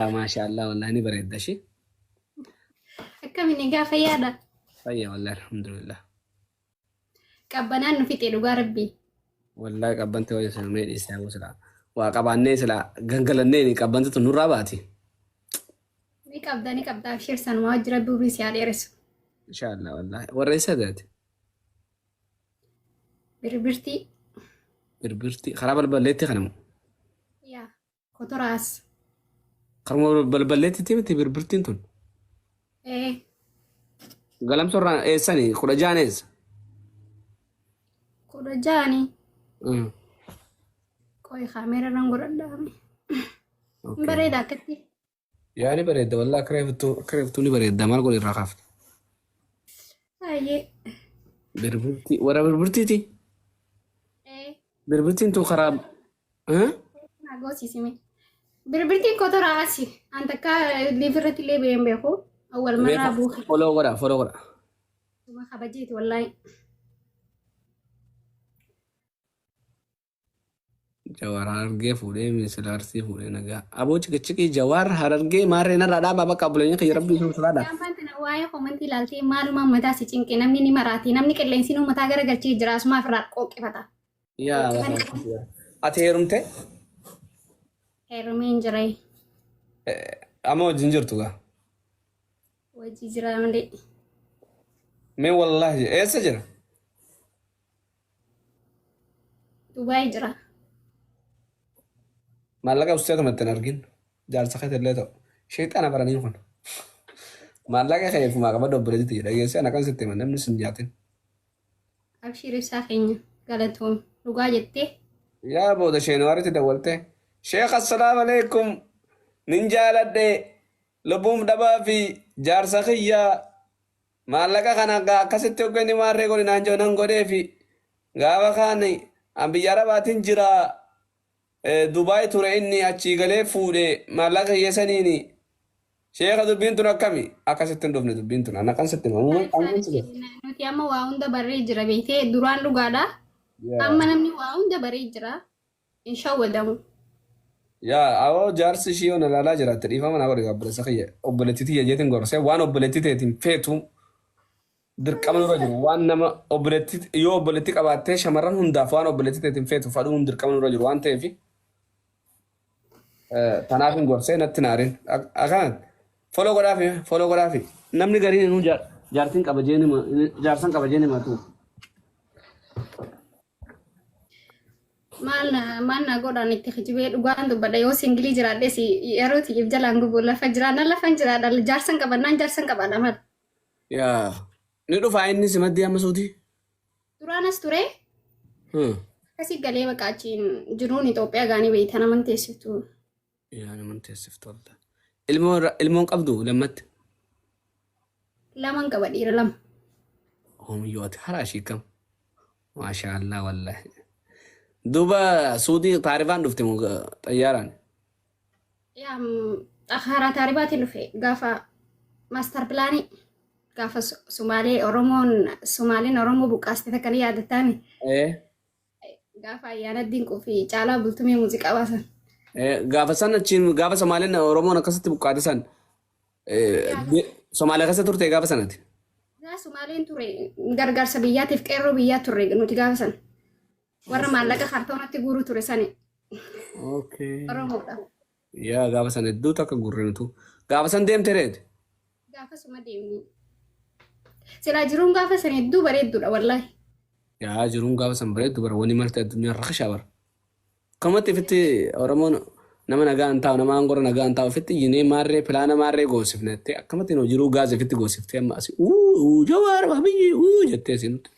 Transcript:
Maashaallah wallahi ni bareedda ishee. Akkamiin egaa fayyaadha? Fayya wallahi alhamdulillah. Qabbanaan nu fixe dhugaa rabbii. Wallahi qabbante wayya sana mee dhiisee hawwa silaa. Waa qabaannee silaa gangalannee qabbanti tun nurraa baati. Ni qabda ni qabda abshir sanumaa wajji rabbi umrii si haa dheeressu. Inshaallah wallahi. Warra eessa taate? Birbirtii. Birbirtii karaa balballeetti kana moo? Yaa kotoraas. Karuma balballeetti miti birbirtiin tun. Ee Galamsorraa eessani? 16 eessa? 16ni. Qoy kaameera irraan godhadhaa. Hin bareeda akkatti. Yaa ni bareedda wallaahi akka reeftuu akka reeftuu ni bareedda maal godhe irraa kaafte. Baay'ee. Birbirtii warra birbirtiiti. Ee. Birbirtiin tun karaa Eh? Na goosisime. Birbirtiin kotoraa asi. An takka liif irratti illee ba'een beeku. Awwal marraa buufe. Follow godha follow godha. Tuma kabajeeti wallaahi. Jawaar Harargee fuudhee minisila Arsii fuudhee nagaa. Aboo ciqiciqii Jawaar Harargee maarree narraa dhaabaa bakka obboleeyyan kiyya rabbii isin sodaadha. Ammaan tana waa'ee komantii ilaaltee maalumaan mataa si cinqe namni ni maraate namni qilleensi mataa garagalchee jira asumaaf irraa qooqqifata. Yaa Ati heerumte? Heerumee hin jiree. Amma wajjin jirtu gaa? Wajji jira malee. Mee wallaahi eessa jira? Dubaay jira. Maallaqa usteetuma ittiin argin. Jaarsa keetti illee ta'u. Sheexana baranii kun. Maallaqa kee fumaa qabadhu obboleetti tiyya dhageessee ana kan sitti himan namni sin nyaatin. Abshiir ibsaa keenya galatoom dhugaa jettee. Yaa booda sheenwaaritti dawwaltee. Sheekh assalaamu alaikum nin jaaladhe lubbuun dhabaa fi jaarsa kiyyaa Maallaqa kana gaa akkasitti hogga inni maarree godhi naan jedhu nan godheefi gaafa kaan an biyya arabaatin jira Dubaay ture inni achii galee fuudhe maallaqa kiyya saniini sheekha dubbiin tun akkami akkasitti hin dhufne dubbiin tun ana kan sitti himu Maal Nuti amma waa hunda barree jira beektee duraan dhugaadha. Amma namni waa hunda baree jira. Hin shawwadamu. Yaa awoo jaarsi ishii yoon ilaalaa jiraatte dhiifama naa godhi obboleessa kiyya obboleettii tiyya jeetiin gorsee waan obboleettii teetiin feetu dirqama nurra jiru waan nama obboleettii yoo obboleettii qabaattee shamarran hundaaf waan obboleettii teetiin feetu fadhuun dirqama nurra jiru waan ta'eef tanaaf hin gorsee natti naarin akkaan foloo godhaafi foloo godhaafi namni gariin inuu jaartiin qaba jeen jaarsan qaba jeen himatu. Maal na maal na godhaan itti kijibee dhugaan dubbadha yoo singilii jiraadhes yeroo tiyyeef jalaan gubu lafa jiraanna lafan jiraadha jaarsan qabannaan jaarsan qabaadha maal. Yaa ni dhufaa inni si maddii amma suutii. Duraan as ture akkasii galee baqa achiin jiruun Itoophiyaa gaanii beeyta naman teessiftu. Yaa naman teessiftu wallah. Ilmoo ilmoon qabdu lammatti. Laman qaba dhiira lama. Homiyyoo ati haraa ishii kam. Maashaa Allah wallahi. Duuba suudii taarifaan dhufte moo xayyaaraan? Yaa haaraa taaribaatiin dhufe gaafa maastar pilaanii gaafa Sumaalee Oromoon Sumaaleen Oromoo buqqaaste takka ni yaadattaami. Ee. Gaafa ayyaana dinquu fi caalaa bultumee muuziqaa baasan. Gaafa san achiin gaafa Somaaleen Oromoon akkasitti buqqaate san Somaalee keessa turte gaafa sanati. Gaa Sumaaleen ture gargaarsa biyyaatiif qeerroo biyyaa turre nuti gaafa san. Warra maallaqa kartoonatti guuruu ture sani. Okay. Oromoodha. Yaa gaafa san hedduu takka gurre nutu. Gaafa san deemte reeti. Gaafasuma deemni. Silaa jiruun gaafa san hedduu bareedduudha wallaahi. Yaa jiruun gaafa san bareeddu bara wani marti addunyaa rakashaa bara. Akkamatti ofitti Oromoon nama nagaa hin taa'u nama aangorra nagaa hin taa'u ofitti iyyinee maarree pilaana maarree goosifne jettee akkamatti nu jiruu gaazi ofitti goosiftee amma asii uu uu jawaar abiyyi uu jettee asii nutti.